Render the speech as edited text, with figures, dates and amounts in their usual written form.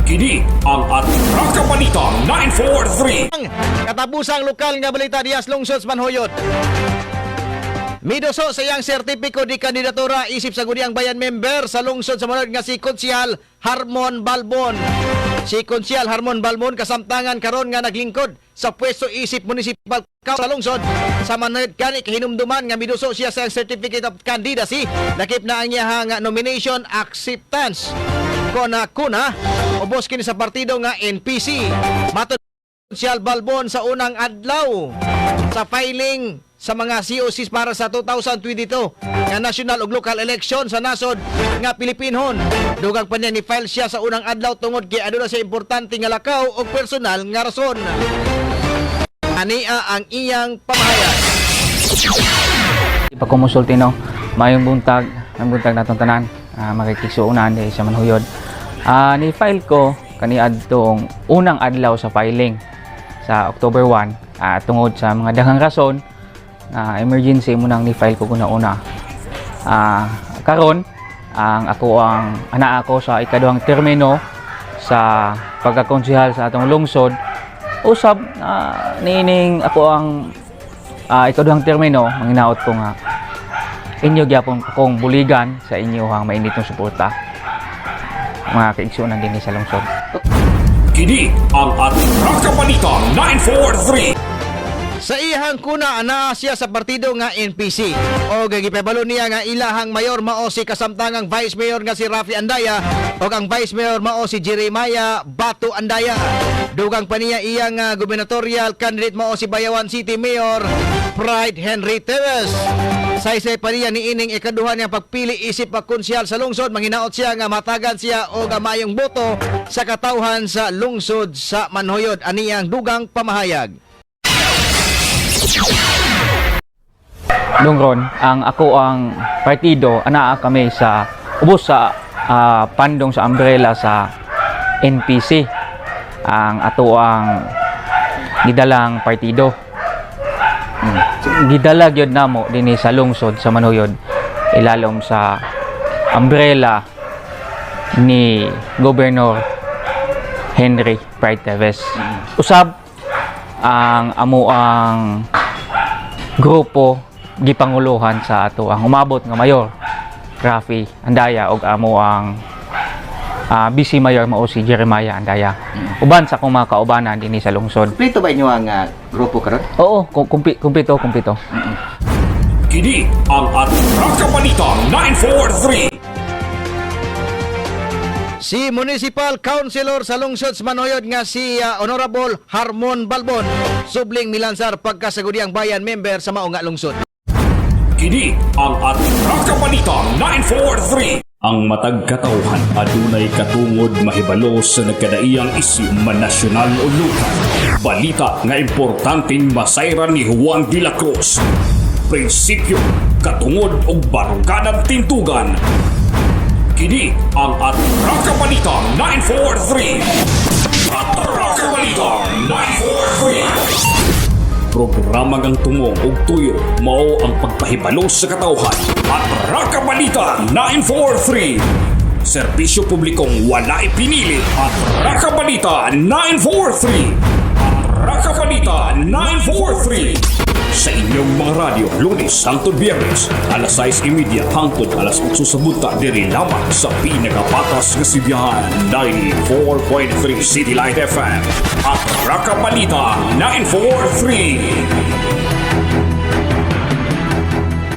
Kini ang Atraka Balita 943. Katapusang lokal nga balita diha sa lungsod sa Manjuyod. Miduso sa iyang sertipiko di kandidatura isip Sangguniang Bayan member sa lungsod sa Manjuyod nga si Konsehal Harmon Balbon. Si Konsehal Harmon Balbon kasamtangan karon nga naglingkod sa pwesto isip municipal sa lungsod sa Manjuyod, kani kahinumduman nga miduso siya sa iyang certificate of candidacy, lakip na ang iyang nomination acceptance kona kuna ubos kini sa partido nga NPC. Matod Konsehal Balbon, sa unang adlaw sa filing sa mga COCs para sa 2022 nga national ug local election sa nasod nga Pilipinhon. Dugang pa niya, ni file siya sa unang adlaw tungod kay aduna siya importante nga lakaw og personal nga rason. Ania ang iyang pamahayag. Pagkumusulti no, maayong buntag natong tanan, makikisuunan di sa Manjuyod. Ni file ko kaniadtong unang adlaw sa filing sa October 1, tungod sa mga daghang rason, emergency mo nang ni file ko una-una. Karon ang ako ang ana ako sa ikaduhang termino sa pagkakonsehal sa atong lungsod. Usab niining ako ang ikaduhang termino, manginaot ko nga inyo gyapon akong buligan sa inyohang mainit ng suporta, mga kaigsuonan dinhi sa lungsod. Kini ang Atraka Balita 943. Sa iyang kuna, anaa siya sa partido nga NPC. O gipahibalo niya nga ilahang mayor mao si kasamtangang vice mayor nga si Rafi Andaya o ang vice mayor mao si Jeremiah Bato Andaya. Dugang pa niya, iyang gubernatorial candidate mao si Bayawan City Mayor Pride Henry Teves. Saysay pa niya, niining ikaduha niyang pagpili isip pagkonsehal sa lungsod, manghinaot siya nga matagan siya og maayong boto sa katawhan sa lungsod sa Manjuyod. Aniyang dugang pamahayag. Dungron, ang ako ang partido, anaa kami sa ubos sa pandong sa umbrella sa NPC. Ang ato ang gidalang partido. Gidala gyud namo dinhi sa lungsod sa Manjuyod ilalom sa umbrella ni Governor Henry Pride Teves. Usab ang amo ang grupo gipanguluhan sa ato ang umabot nga mayor Rafi Andaya ug amo ang vice mayor mao si Jeremiah Andaya. Uban sa akong mga kaubanan dinhi sa lungsod. Kompleto ba inyo ang grupo karon? Oo, kumpleto, kumpleto. Kini ang Atraka Balita 943. Si Municipal Councilor sa lungsod sa Manjuyod nga si Honorable Harmon Balbon subling milansar pagka Sangguniang Bayan member sa mao nga lungsod. Kini ang Atraka Balita 943. Ang matag katawhan adunay katungod mahibalo sa nagkadaiyang isyu, man nasyonal o lokal. Balita nga importanteng masayran ni Juan de la Cruz. Prinsipyo, katungod og baruganan tintugan. Kini ang Atraka Balita 943. Atraka Balita 943. Programa ngang tumong ug tuyo mao ang pagpahibalo sa katawhan. Atraka Balita 943. Serbisyo publikong walay pinili. Atraka Balita 943. Atraka Balita 943. Sa inyong mga radyo, Lunes hangtod Biyernes, alas 6:30 hangtod alas 8 sa buntag, diri lamang sa pinakapatas nga sibihan, 94.3 City Light FM. Atraka Balita 943.